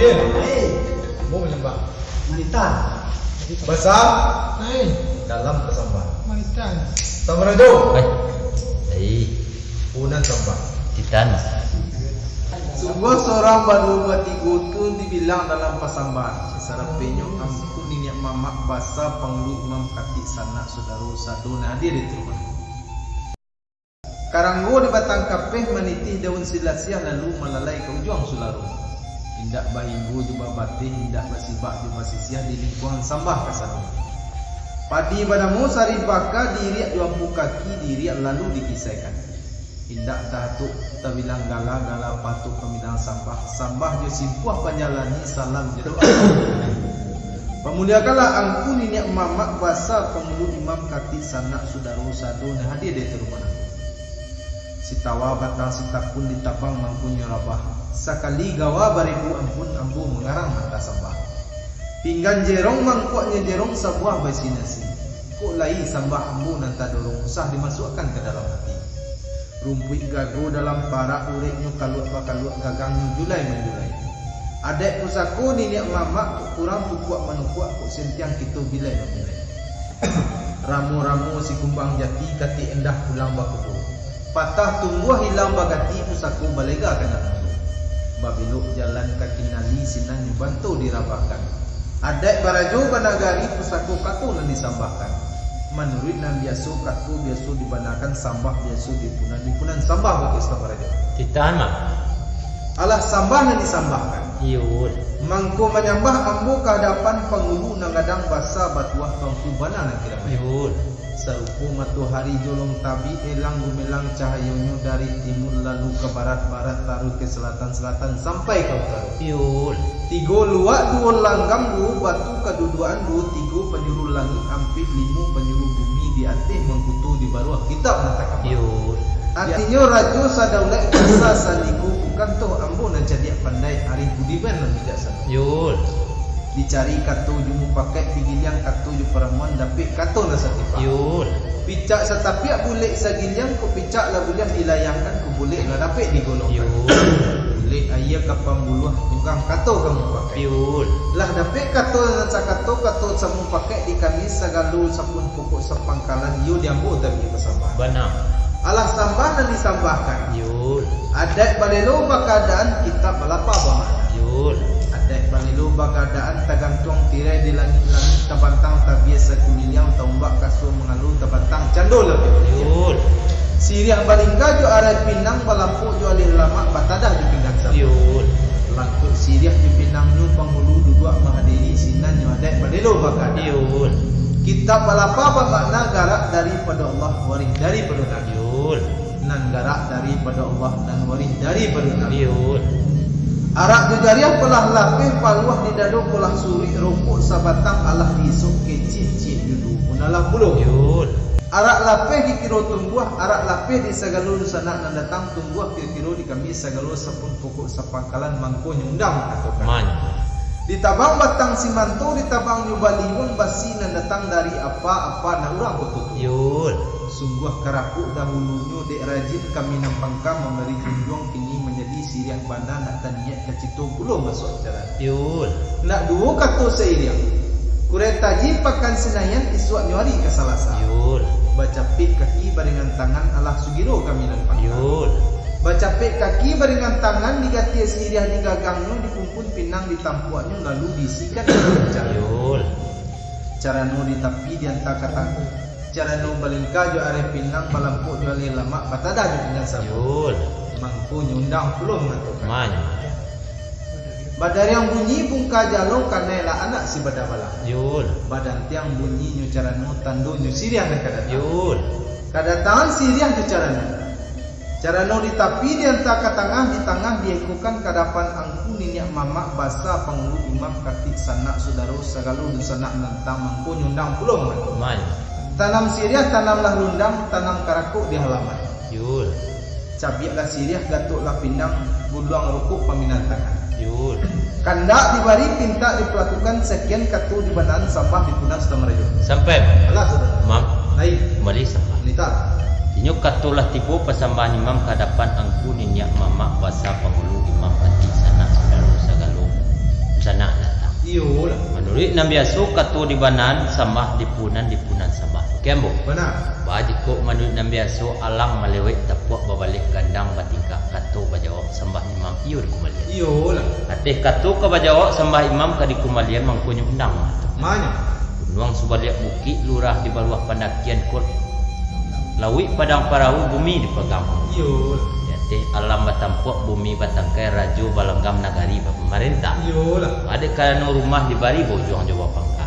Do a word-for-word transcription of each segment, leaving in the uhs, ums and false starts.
Hei, mau manyambah. Manitah. Basa. Hei. Dalam pasambahan. Manitah. Samarajo. Hei. Hei. Punan sambah. Titan. Sungguah surang baduo batigo tu dibilang dalam pasambahan. Sarapenyo angku niniak mamak basa pangulu imam katik sanak sudaro sado nan hadir di rumah. Karanggo di batang kapeh manitih daun silasiah lalu malalai ka ujuang sularo. Indak bahinggo jo babateh, indak basibak jo basisiah di lingkuang sambah kasado. Padi badamo sarih baka, diiriak jo ampu kaki, diiriak lalu dikisaikan. Indak tahatuk tabilang gala, gala patuik pamilang sambah, sambah jo simpuah panjalani, salam jo doa. Pamuliakanlah angku niniak mamak basa pangulu imam katik sanak sudaro sado nan hadir di rumah. Sitawa batang sitakun ditabang mangkonyo rabah. Sakali gawa baribu ampun ambo mangarang mantah sambah. Pinggan jerong mangkuaknyo jerong sabuah baisi nasi. Kok lai sambah ambo nan tadorong usah dimasuakkan ka dalam ati. Rumpuik gago dalam parak ureknyo kaluak bakaluak gagangnyo julai manjulai. Adaik pusako niniak mamak kok kurang tukuak manukuak kok sentiang kito bilai mamilai. Ramo-ramo si kumbang jati katik endah pulang bakudo. Patah tumbuah ilang bagati pusako balega ka nan mudo. Babelok jalan ka kinali sinan nyo banto dirabahkan. Adaik barajo banagari pusako kato nan disambahkan. Manuruik nan biaso kato biaso dibanakan sambah biaso dipunan dipunan sambah bakeh sabarajo. Titahan mah. Alah sambah nan disambahkan. Iyo. Mangko manyambah ambo ka hadapan pangulu nan gadang basa batuah tuangku bana nan kiramaik. Iyo. Sarupo matohari jolong tabik elang gumelang cahayonyo dari timur lalu ka barat, barat taruih ka salatan, salatan sampai ka utaro. Iyo. Tigo luak duo langgam duo batu kaduduaan duo tigo panyuru langik ampik limo panyuru bumi di ateh mangkuto di baruah kitab nan takama. Iyo. Artinyo rajo sadaulaik kuasa sandiko bukan toh ambo nan cadiak pandai arih budiman nan bijaksano. Iyo. Dicari kato jo mupakaik digiliang kato jo paramuan dapek kato nan satipak. Iyo. Picak satapiak bulek sagiliang kok picak lah buliah dilayangkan kok bulek lah dapek digolongkan. Iyo. Bulek aia ka pambuluah tunggang kato ka mupakaik. Iyo. Lah dapek kato nan sakato kato samupakaik di kami sagalo sapun pokok sapangkalan iyo di ambo taruih basambah. Bana. Alah sambah nan disambahkan. Iyo. Adaik balelo bakaadaan kitab balapa bamakna. Iyo. Adaik balelo bakaadaan tagantuang tirai di langik-langik tabantang tabia sakuliliang taumbak kasua mangalo tabantang cando lapiah. Iyo. Siriah balingka jo arai pinang balampok jo alih lamak batadah jo pinggan sabu. Iyo. Langkok siriah jo pinangnyo pangulu duduak mahadiri sinan nyo adaik balelo bakaadaan. Iyo. Kitab balapa bamakna garak daripado Allah warih daripado Nabi. Iyo. Nan garak daripado Allah, nan warih daripado Nabi. Iyo. Arak jo jariah palah lapeh, paluah di dado palah suruik, rokok sabatang alah diisok kecik-cik judu pun alah pulo. Iyo. Arak lapeh dikiro tumbuah, arak lapeh di sagalo dunsanak nan datang tumbuah kiro-kiro di kami sagalo sapun pokok sapangkalan mangkonyo undang mangatokan. Man. Ditabang batang simanto, ditabangnyo baliuang basi nan datang dari apa-apa nan urang koto tu. Iyo. Sungguah karapuak dahulunyo dek rajin kami nan pangka mambari junjuang kini manjadi siriah bana nak taniaik ka cito pulo masuak acara. Iyo. Nak duo kato sairiang. Kurai Taji Pakan Sinayan isuaknyo ari ka Salasa. Iyo. Bacapek kaki baringan tangan alah sugiro kami nan pangka. Iyo. Bacapek kaki baringan tangan digatiak siriah digagangnyo dipumpun pinang ditampuaknyo lalu diisikan dalam caro. Iyo. Carano di tapi dianta ka tangah. Carano balingka jo areh pinang balampok jo aleh lamak batadah jo pinang sabu. Iyo. Mangko nyo undang pulo mangatokan. Man. Badariang bunyi bungka jalo kanai lah anak si badabalah. Iyo. Badantiang bunyinyo carano tandonyo siriah nan ka datang. Iyo. Kadatangan siriah jo carano. Carano di tapi dianta ka tangah, di tangah diekokan ka dapan angku niniak mamak basa pangulu imam katik sanak sudaro sagalo dunsanak nan datang mangko nyundang pulo mangko. Man. Tanam siriah, tanamlah lundang, tanam karakok di halaman. Yul. Cabiaklah siriah, gatoklah pindang, guluang rokok paminantangan. Yul. Kandak dibari, pintak dipalakukan, sakian kato dibanaan, sambah dipunan sudah marajo. Sampai. Alah, sudah. Mam. Lai. Kumbali sambah. Nita. Inyo kato lah tibo pasambahan imam ka hadapan angku niniak mamak basa pangulu imam katik sanak sudaro sagalo. Sanak datang. Iyolah. Manuruik nan biaso, kato di banan sambah di punan, di punan sambah. Oke, Ambo? Bana. Ba, jikok manuruik nan biaso, alang malewek tapuak babaleh gandang batingkah, kato bajawab sambah imam iyo dikumbalian. Iyolah. Ateh kato ka bajawab sambah imam ka dikumbalian, mangkonyo undang. Manyo? Gunuang subaliak bukik, lurah di baruah pandakian, kot lauik padang parahu, bumi dipagang. Iyo. Di ateh alam batampuak, bumi batangkai, rajo balanggam, nagari bapamarentah. Iyolah. Ba, dek karano rumah dibari, baujuang jo bapangka.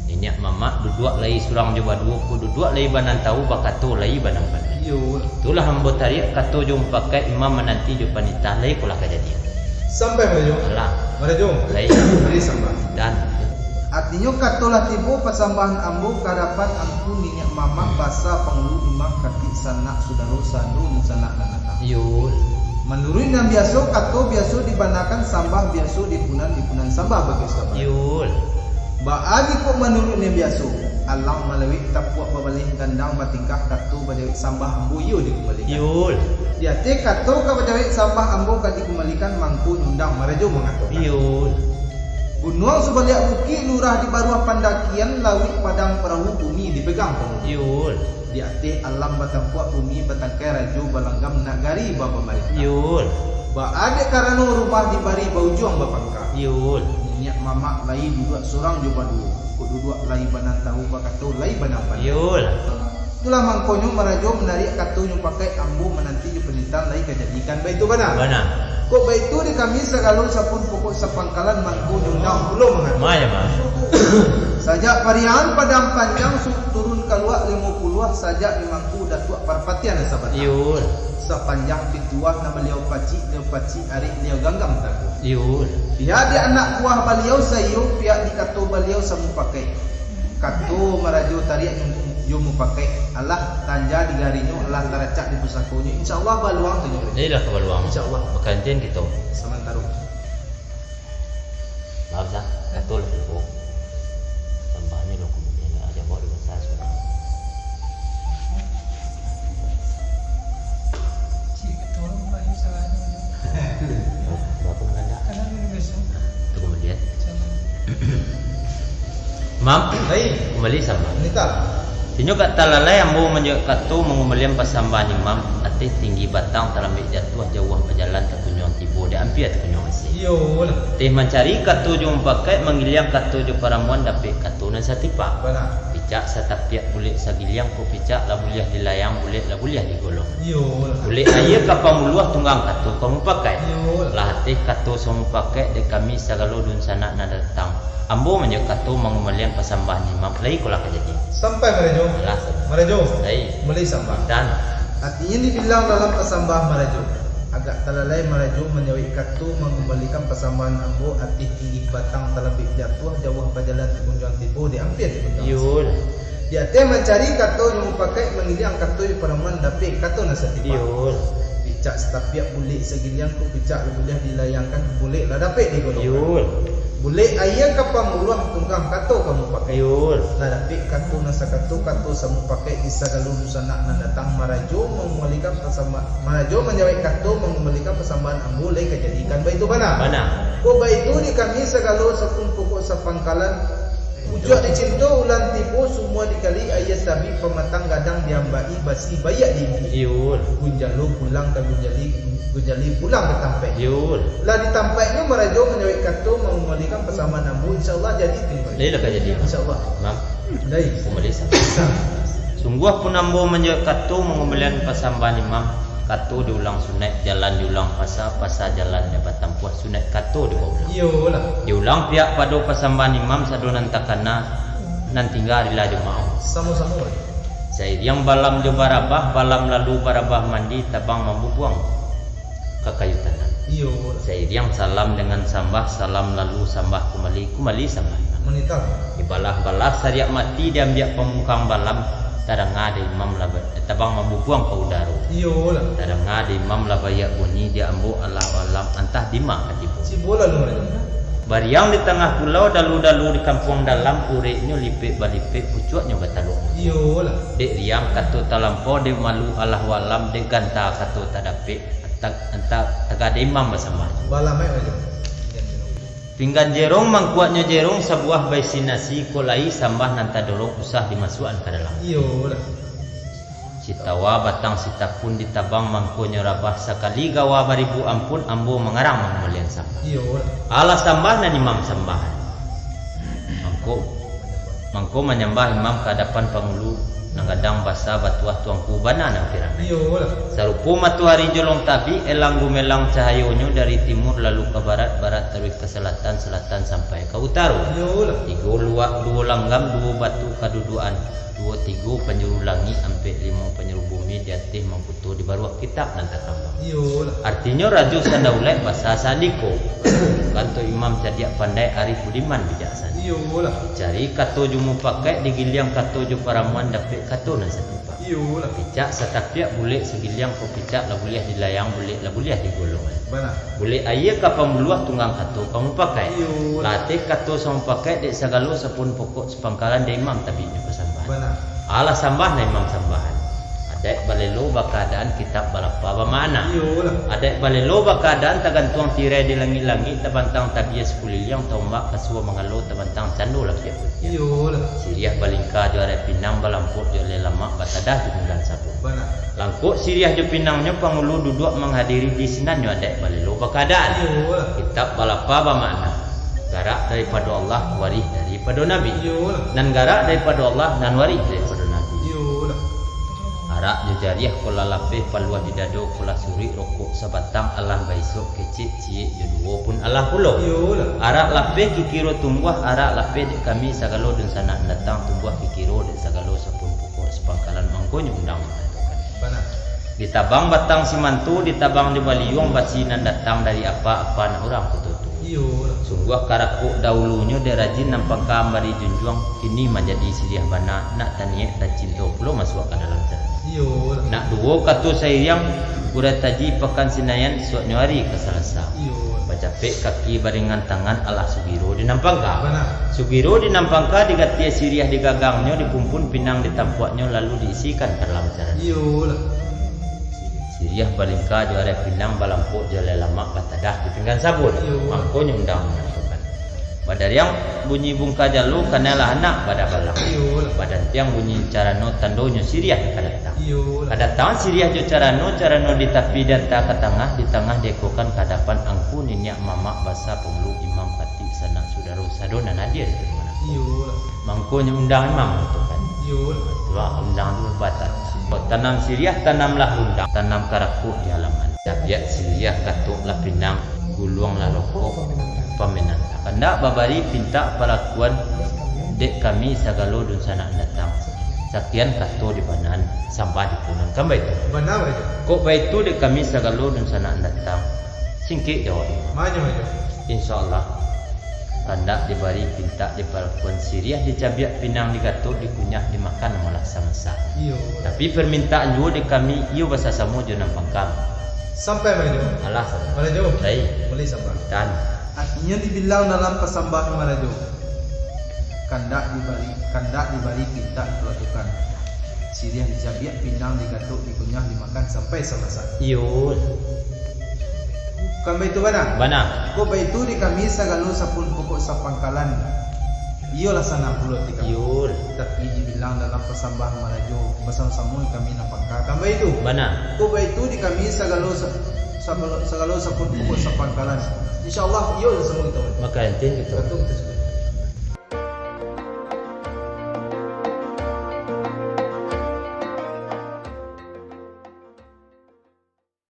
Niniak mamak duduak lai surang jo baduo, kok duduak lai ba nan tahu, bakato lai ba nan pandai. Iyo. Itulah ambo tariak, kato jo mupakaik, imam mananti jo panitah, lai ko lah kajadian. Sampai, Marajo? Alah. Marajo. Lai. Bari sambah. Dan. Artinyo, kato lah tibo, pasambahan ambo ka adapan angku niniak mamak, basa pangulu, imam, katik, sanak, sudaro, sado, dunsanak nan datang. Iyo. Manuruik nan biaso, kato biaso dibanakan, sambah biaso di punan, di punan sambah bakeh sabar. Iyo. Baa jikok manuruik nan biaso, alang malewek tapuak babaleh gandang batingkah, kato bajawek sambah ambo iyo dikumbalikan. Iyo. Di ateh kato ka bajawek sambah ambo ka dikumbalikan, mangko nyundang Marajo mangatokan. Iyo. Gunuang subaliak bukik, lurah di baruah pandakian, lauik padang parahu, bumi dipegang pangulu. Iyo. Di ateh alam batampuak, bumi batangkai, rajo balanggam, nagari bapamarintah. Iyo. Baa dek karano rumah dibari, baujuang bapangka. Iyo. Niniak mamak lai duduak surang jo baduo, kok duduak lai ba nan tahu, bakato lai ba nan pandai. Iyo. Itulah mangkonyo Marajo manariak kato jo mupakaik, ambo mananti jo panitahan, lai kajadikan. Baitu bana? Bana. Kok baitu di kami sagalo sapun pokok sapangkalan, mangko nyundang pulo mangatokan. Maya, Ma. Sajak pariangan Padang Panjang, su-, turun kaluak limo puluah, sajak di mangku Datuak Parpatian nan sabatang. Iyo. Sapanjang pituah nan baliau pacik, liau pacik arek, liau ganggam taguah. Iyo. Pihak di anak buah baliau saiyo, pihak di kato baliau samupakaik. Kato Marajo tariak jo mupakaik, alah tanja di garinyo, alah taracak di pusakonyo. Insya Allah baluang tu nyo. Jadilah ka baluang. Insya Allah. Bakantian kito. Samantaro. Maaf, Sa. Kato lah tibo. Sambahnyo lah kumudian, aja bawa di basa surang. Cik, kato lah, Pak, yang salah ni. Berapa nak kandak? Kanan dulu besok. Tu kumudian. Salah. Mam, Hai. Kumbali sambah. Nita. Inyo ka talalai ambo manjawek kato mangumbalian pasambahan imam, ateh tinggi batang talambek jatuah, jauah bajalan takunjuang tibo, dek ampia takunjuang asih. Iyolah. Teh mancari kato jo mupakaik, manggiliang kato jo paramuan, dapek kato nan satipak. Bana. Picak satapiak bulek sagiliang, kok picak lah buliah dilayang, bulek lah buliah digolong. Iyolah. Bulek aia ka pambuluah, tunggang kato ka mupakaik. Iyolah. Lah ateh kato samupakaik, dek kami sagalo dunsanak nan datang. Ambo manjawek kato mangumbalian pasambahan imam, lai ko lah kajadian. Sampai Marajo. Alah, sampai. Marajo. Lai. Mulai sambah. Dan. Artinyo dibilang dalam pasambahan Marajo. Agak talalai Marajo manjawek kato mangumbalikan pasambahan ambo, ateh tinggi batang talambek jatuah, jauah bajalan takunjuang tibo, dek ampia takunjuang asih. Iyolah. Di ateh mancari kato nan mupakaik, manggiliang kato jo paramuan, dapek kato nan satipak. Iyolah. Picak satapiak bulek sagiliang, kok picak lah buliah dilayangkan, bulek lah dapek digolongkan. Iyolah. Bulek aia ka pambuluah, tunggang kato ka mupakaik. Iyolah. Lah dapek kato nan sakato, kato samupakaik, di sagalo dunsanak nan datang, Marajo mangumbalikan pasamba-, Marajo manjawek kato mangumbalikan pasambahan ambo, lai kajadikan. Baitu bana? Bana. Kok baitu di kami sagalo sapun pokok sapangkalan, Pucuak dicinto ulam tibo, sumua dikali aia sabik, pamatang gadang diambak-i, basi baiak diimbik. Iyul. Gunjalo pulang ka gunjali, gunjali pulang ka tampaik. Iyul. Lah di tampaiknyo Marajo manjawek kato mangumbalikan pasambahan ambo, insyaallah jadi tu. Lai lah ka jadi. Insyaallah. Mam. Lai. Kumbali sambah. Sungguahpun ambo manjawek kato mangumbalikan pasambahan imam. Kato diulang sunaik, jalan diulang pasa, pasa jalan nan batampuah, sunaik kato dibaulang. Iyolah. Diulang pihak pado pasambahan imam sado nan takana, nan tingga arilah jo maoh. Samo-samo. Sairiang balam jo barabah, balam lalu barabah mandi, tabang mambubuang ka kayu tanam. Iyolah. Sairiang salam dengan sambah, salam lalu sambah kumbali, kumbali sambah imam. Manitah. Dibalah-balah sariak mati, diambiak pamungkang balam, tadanga dek imam lah ba-, tabang mambubuang ka udaro. Iyolah. Tadanga dek imam lah baiak bunyi, dek ambo Allahu alam, antah dima ka tibo. Sibo lalu, Marajo. Bariang di tangah pulau, dalu-dalu di kampuang dalam, ureknyo lipek balipek, pucuaknyo bataluak. Iyolah. Dek riang kato talampau, dek malu Allahu alam, dek ganta kato tadapek, antah, antah tagak dek imam basambah. Balamai, Marajo. Pinggan jerong, mangkuaknyo jerong, sabuah baisi nasi, kok lai sambah nan tadorong, usah dimasuakan ka dalam. Iyolah. Sitawa batang sitapun ditabang, mangkonyo rabah, sakali gawa baribu ampun, ambo mangarang mangambalian sambah. Iyolah. Alah sambah nan imam sambahan. Mangko, mangko manyambah imam ka adapan pangulu, nan gadang basa batuah tuangku, bana nan pirang. Iyolah. Sarupo matoari jolong tabik, elang gumelang cahayonyo dari timur lalu ka barat, barat taruih ka salatan, salatan sampai ka utaro. Iyolah. Tigo luak, duo langgam, duo batu kadudukan, duo tigo panjuru langik, ampek limo panjuru bumi, di ateh mangkuto, di baruah kitab nan takambang. Iyolah. Artinyo, rajo sandaulaik basa saandiko. Kanto imam cadiak pandai, arif budiman bijaksana. Iyolah. Dicari kato jo mupakaik, digiliang kato jo paramuan, dapek kato nan satipak. Iyolah. Picak satapiak, bulek sagiliang, kok picak lah buliah dilayang, bulek lah buliah digolongan. Bana. Bulek aia ka pambuluah, tunggang kato ka mupakaik. Iyolah. Latih kato samupakaik, dek sagalo sapun pokok sapangkalan, dek imam tabiknyo pasambahan. Bana. Alah sambah nan imam sambahan. Adaik balelo bakaadaan, kitab balapa bamakna. Iyolah. Adaik balelo bakaadaan, tagantuang tirai di langik-langik, tabantang tabia sakuliliang, taombak kasua mangalo, tabantang cando lapiak putiah. Iyolah. Siriah balingka jo arai pinang, balampok jo alai lamak, batadah jo pinggan sabun. Bana. Langkok siriah jo pinangnyo, pangulu duduak manghadiri, di sinannyo adaik balelo bakaadaan. Iyolah. Kitab balapa bamakna. Garak daripado Allah, warih daripado Nabi. Iyolah. Nan garak daripado Allah, nan warih daripado Nabi. Iyolah. Arak jo jariah kok lah lapeh, paluah di dado kok lah suruik, rokok sabatang alah baisok, kecek ciek jo duo pun alah pulo. Iyolah. Arak lapeh kikiro tumbuah, arak lapeh dek kami sagalo dunsanak datang, tumbuah kikiro dek sagalo sapun pokok sapangkalan, mangkonyo undang mangatokan. Bana. Ditabang batang simanto, ditabang jo baliuang, basi nan datang dari apa-apa, nak urang Kuto Tuo. Iyolah. Sungguah karakok dahulunyo, dek rajin nan pangka mambari junjuang, kini manjadi siriah bana, nak taniek tacinto pulo masuak ka dalam carano. Iyolah. Nak duo kato sairiang, Kurai Taji Pakan Sinayan, isuaknyo ari ka Salasa. Iyolah. Bacapek kaki baringan tangan, alah sugiro di nan pangka. Bana. Sugiro di nan pangka, digatiah siriah di gagangnyo, dipumpun pinang di tampuaknyo, lalu diisikan ka dalam carano. Iyolah. Siriah balingka jo arai pinang, balampok jo alai lamak, batadah di pinggan sabun. Iyo. Mangkonyo undang mangatokan. Badariang bunyi bungka jalo, kanailah anak badabalang. Iyo. Badantiang bunyi carano, tandonyo siriah ka datang. Iyo. Ka datang siriah jo carano, carano di tapi dianta ka tangah, di tangah diekokan ka adapan angku niniak mamak, basa pangulu, imam, katik, sanak sudaro, sado nan adia di tangah. Iyo. Mangkonyo undang imam tu kan. Iyo. Itulah undang tu batal. Tanam siriah, tanamlah rundang, tanam karakok di halaman. Cabiak siriah, katoklah pinang, guluanglah rokok, paminantak. Kandak babari pintak palakuan, dek kami sagalo dunsanak datang. Sakian kato di banan, sambah di punan. Kan baitu? Bana baitu. Kok baitu dek kami sagalo dunsanak datang. Singkek jawabnyo. Manyo, manyo. Insya Allah. Kandak dibari, pintak dipalakuan, siriah dicabiak, pinang digatok, dikunyah, dimakan, malah sama-sama. Iyo. Tapi permintaan juo di kami, iyo basasamo jo nan pangka. Sampai marajo. Alah, sampai. Marajo. Baik. Boleh sampai. Dan. Artinyo dibilang dalam pasambahan marajo. Kandak dibari, kandak dibari, pintak dipalakukan. Siriah dicabiak, pinang digatok, dikunyah, dimakan sampai sama-sama. Iyo. Kan baitu bana? Bana. Kok baitu di kami sagalo sapun pokok sapangkalan. Iyolah sanang pulo ti kami. Iyo. Tapi dibilang dalam pasambahan marajo, basamo-samo kami nan pangka. Kan baitu? Bana. Kok baitu di kami sagalo sa-, sagalo, sagalo sapun pokok sapangkalan. Insya Allah, iyo samo kito. Maka enten kito. Betul, betul.